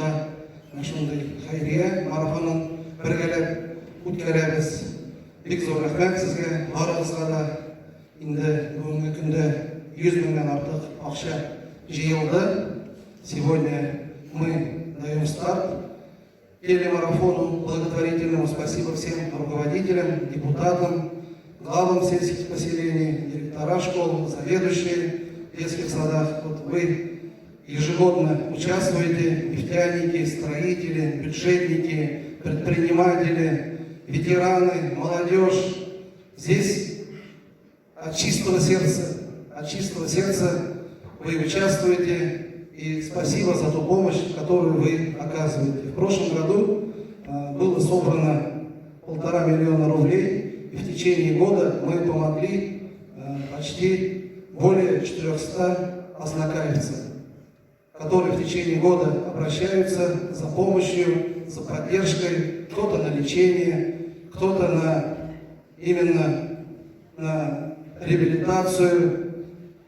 катнашында менә шундый хәйрия марафонын бергәләп үткәрәбез. Бик зур рәхмәт сезгә, барыгызга да. Инде бүгенге көндә 100 меңнән артык акча җыелды. Сегодня мы даем старт телемарафону благотворительному. Спасибо всем руководителям, депутатам, главам сельских поселений, директора школ, заведующие детских садах. Вот вы ежегодно участвуете, нефтяники, строители, бюджетники, предприниматели, ветераны, молодежь. Здесь от чистого сердца, от чистого сердца вы участвуете. И спасибо за ту помощь, которую вы оказываете. В прошлом году было собрано 1,5 миллиона рублей, и в течение года мы помогли почти более 400 азнакаевцам, которые в течение года обращаются за помощью, за поддержкой, кто-то на лечение, кто-то именно на реабилитацию,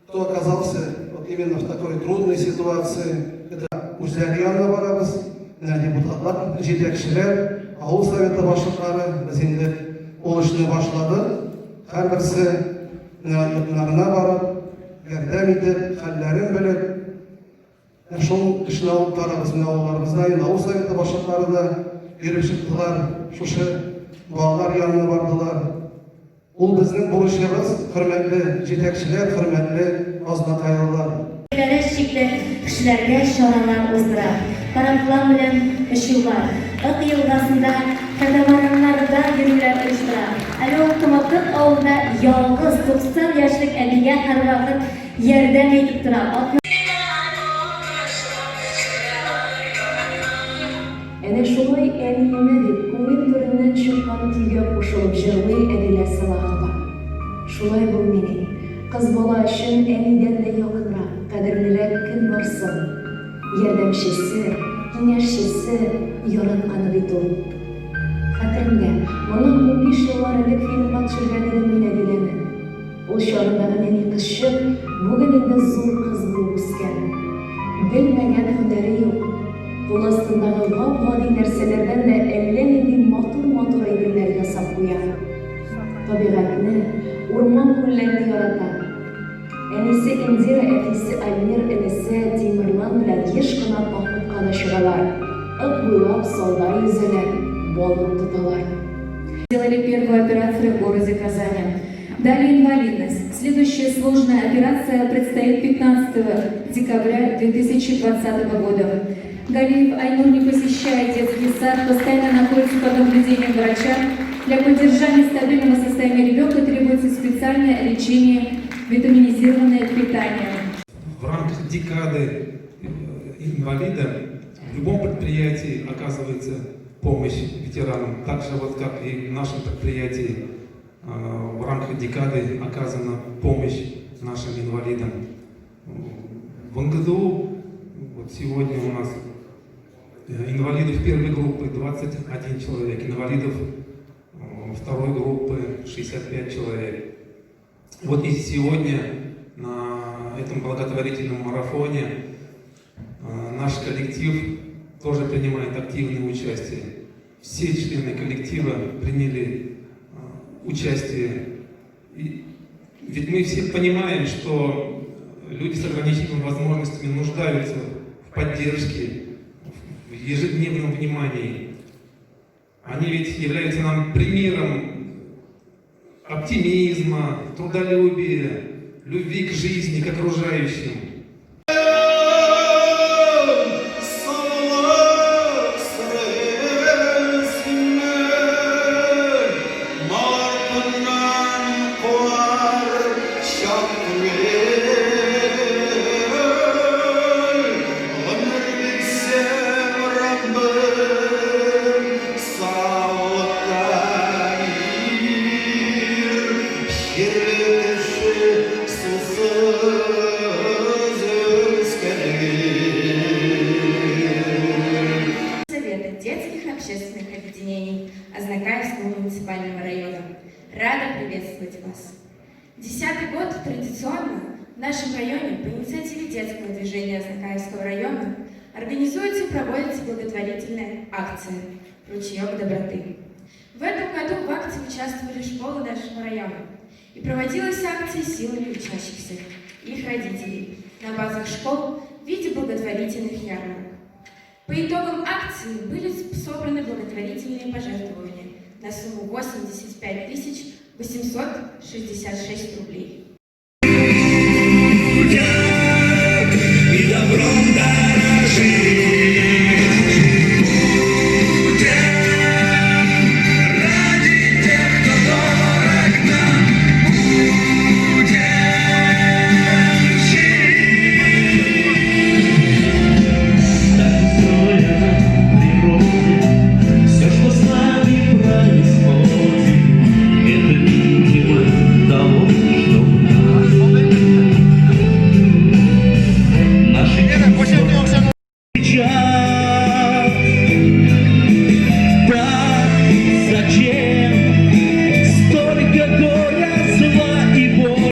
кто оказался вот именно в такой трудной ситуации. Это үзләре янына барабыз, менә депутатлар, җитәкчеләр, авыл советы башлыклары, без инде ул эшне башладык. Һәрберсе менә йортларына барып, ярдәм итеп, хәлләрен белеп, шул эшне алып барабыз. Менә авылларыбызда инде авыл советы башлыклары да йөреп чыктылар, шушы балалар янына бардылар. Ул безнең бурычыбыз, хөрмәтле җитәкчеләр, хөрмәтле азнакайлылар. Мөмкинлекләре чикле кешеләргә чаралар уздыра, параплан белән очулар, Ык елгасында катамараннарда йөрүләр оештыра. Әле ул Томатык авылында ялгыз 90 яшьлек әбигә һәрвакыт ярдәм итеп тора. Атна. Әнә шулай әниемә дип, күңел түреннән чыккан көйгә кушылып җырлый Әдилә Сәлахова. Шулай булмени, кыз бала өчен әнидән дә якынрак, кадерлерәк кем бар соң? Ярдәмчесе, киңәшчесе, яратканы бит ул. Хәтеремдә, моннан 15 еллар элек фильмга төшергән идем мин Әдиләне. Ул чагындагы нәни кызчык бүген инде зур кыз булып үскән. Белмәгән һөнәре юк. Кул астындагы гап-гади нәрсәләрдән дә әллә нинди матур-матур әйберләр ясап куя. Табигатьне, урман-күлләрне ярата. Әнисе Индира, әтисе Альмир, энесе Тимерлан белән еш кына походка да чыгалар, Ык буйлап салда йөзәләр, балык тоталар. Сделали первую операцию в городе Казани. Дали инвалидность. Следующая сложная операция предстоит 15 декабря 2020 года. Галиев Айнур не посещает детский сад, постоянно находится под наблюдением врача. Для поддержания стабильного состояния ребенка требуется специальное лечение, витаминизированное питание. В рамках декады инвалида в любом предприятии оказывается помощь ветеранам. Так же вот как и в нашем предприятии в рамках декады оказана помощь нашим инвалидам. В НГДУ вот сегодня у нас инвалидов первой группы 21 человек, инвалидов второй группы 65 человек. Вот и сегодня на этом благотворительном марафоне наш коллектив тоже принимает активное участие. Все члены коллектива приняли участие. И ведь мы все понимаем, что люди с ограниченными возможностями нуждаются в поддержке, в ежедневном внимании. Они ведь являются нам примером оптимизма, трудолюбия, любви к жизни, к окружающим. Саулык сере синең артыннан куар чак түгел. Гомер бирсен Раббым, саулыкта бир. Чирле кеше сусыз үскән гөл. Совета детских общественных объединений Азнакаевского муниципального района. Рада приветствовать вас. 10-й год традиционно в нашем районе по инициативе детского движения Азнакаевского района организуется и проводится благотворительная акция «Ручеек доброты». В этом году в акции участвовали школы нашего района. И проводилась акция силами учащихся и их родителей на базах школ в виде благотворительных ярмарок. По итогам акции были собраны благотворительные пожертвования на сумму 85 866 рублей.